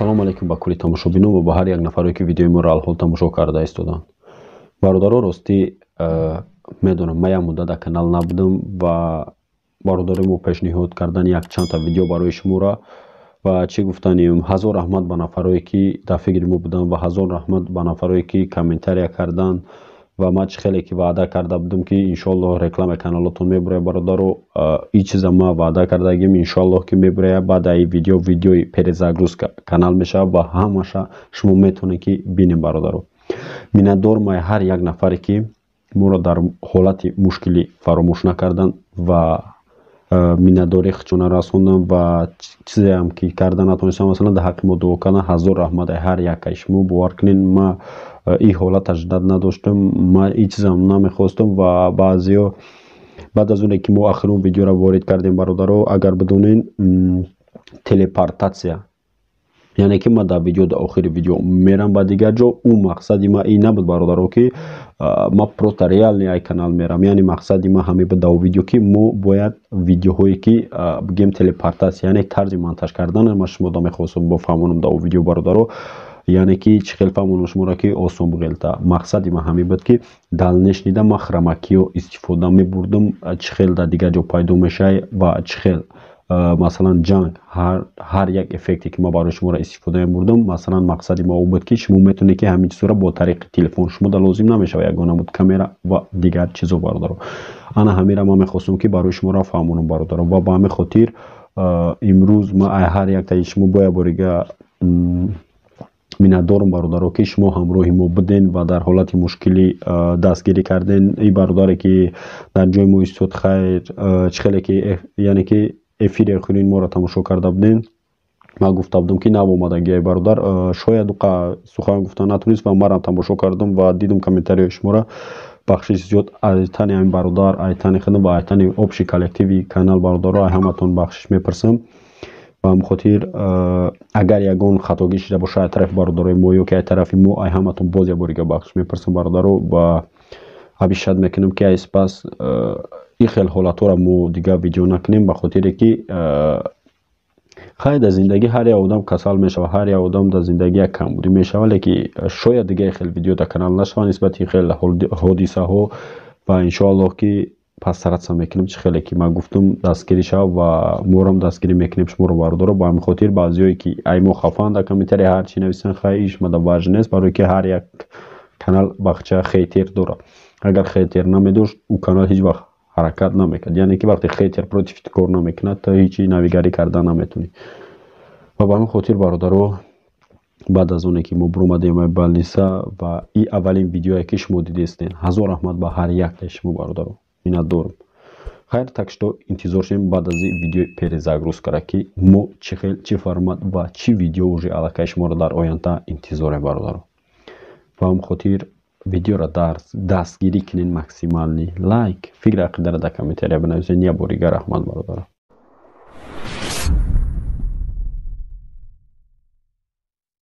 Ассалому алайкум ба кулли тамошобинон ва ба ҳар як нафаре, ки видеои моро алҳол тамошо карда истоданд. Бародаро, ростӣ, медонам, ман як муддат дар канал набудам ва бародари мо пешниҳод кардани якчандта видео барои шуморо. Ва чӣ гуфтанем, ҳазор раҳмат ба нафарое, ки дар фикри мо буданд, ва ҳазор раҳмат ба нафарое, ки комментария карданд. Ва ман чӣ хеле ки ваъда карда будам, ки иншоаллоҳ рекламаи каналотон мебурая, бародаро, ин чиза ман ваъда кардагим, иншоаллоҳ ки мебурая. Баъд аи видео видеои перезагрузка канал мешавад ва ҳамаша шумо метавонед, ки бинем. Бародаро, миннатдорам ай ҳар як нафаре, ки моро дар ҳолати мушкилӣ фаромӯш накарданд ва миннатдории худшона расонданд ва чизеам ки карда натонистам, масалан, дар ҳаққи мо дуо кардан. Ҳазор раҳмат ай ҳар якаи шумо. Бовар кунед, ман ин ҳолат аждад надоштам, ман ин чизам намехостам. Ва баъзеҳо баъд аз оне ки мо охирон видеоро ворид кардем, бародаро, агар бидонед, телепортатсия, яъне ки ман дар видео, дар охири видео мерам ба дигар ҷо. Ӯ мақсади ман ин набуд, бародаро, ки ман просто реальный ай канал мерам. Яъне мақсади ман ҳамин буд дар видео, ки мо бояд видеоҳое ки бигем телепортатсия, яъне тарзи монтаж кардан, ман шуморо мехостам бофаҳмонам дар видео, бародаро. Яъне ки чӣ хел фаҳмонам шуморо, ки осон буғелта? Мақсади ман ҳамин буд, ки дальнейший да ман хромакиё истифода мебурдам, чӣ хел дар дигар ҷо пайдо мешавад ва чӣ хел, масалан, ҷанг, ҳар як эффекте ки ман барои шуморо истифода мебурдам. Масалан, мақсади ма он буд, ки шумо метавонед, ки ҳамин чизҳоро бо тариқи телефон, шумо лозим намешавад ягона буд камера ва дигар чизо, бародаро. Ана ҳаминро ман мехостам, ки барои шуморо фаҳмонам, бародаро. Ва ба ҳамин хотир имрӯз ман ай ҳар яктаи шумо бо як борига миннатдорам, бародаро, ки шумо ҳамроҳи мо буден ва дар ҳолати мушкилӣ дастгирӣ карден. Ин бародаре, ки дар ҷои мо истод, хайр, чӣ хеле ки, яъне ки эфири охирини моро тамошо карда будем, ман гуфта будам, ки нав омадагиай бародар, шояд уқа сухан гуфта натонист. Ва марам тамошо кардам ва дидум комментариҳои шуморо. Бахшиш зиёд аз тани ҳамин бародар, ай тани худам ва ай тани общий коллективи канал, бародаро, ай ҳаматон бахшиш мепурсам. Ба ҳамин хотир, агар ягон хатогӣ шида бошад ай тарафи бародарои мо ё ки ай тарафи мо, ай ҳаматон боз як борига бахшиш мепурсам, бародаро. Ва обещать мекунам, ки ай сипас ин хел ҳолатҳоро мо дигар видео накунем, ба хотире ки хайр, дар зиндагӣ ҳар як одам касал мешавад, ҳар як одам дар зиндагӣ як камбудӣ мешавад, лекин шояд дигар хел видео дар канал нашавад нисбати ин хел ҳодисаҳо. Ва иншоаллоҳ, ки постараться мекунем, чӣ хеле ки ман гуфтам, дастгирӣ шавад ва морам дастгирӣ мекунем шуморо, бародаро. Ба ҳамин хотир баъзеҳое, ки ай мо хафаанд, дар комментария ҳар чӣ нависанд, хай, иш мада важно нест, барое ки ҳар як канал бахча хейтер дорад. Агар хейтер намедошт, ӯ канал ҳеҷ вақт ҳаракат намекард. Яъне ки вақте хейтер против кор намекунад, то ҳечи навигарӣ карда наметавонӣ. Ва ба ҳамин хотир, бародаро, баъд аз оне ки мо биромадем ай больница ва и аввалин видеое, ки шумо дидестен, ҳазор раҳмат ба ҳар яктаи шумо, бародаро, миннатдорам. Хайр, так что интизор шавем баъд аз видеои перезагрузкара, ки мо чӣ хел, чӣ формат ва чӣ видео уже аллакай шуморо дар оянда интизорем, бародаро. Ба ҳамин хотир видеоро дастгирӣ кунед, максимальный лайк, фикри ақидаро дар комментария бинависед. Як борига раҳмат, бародаро.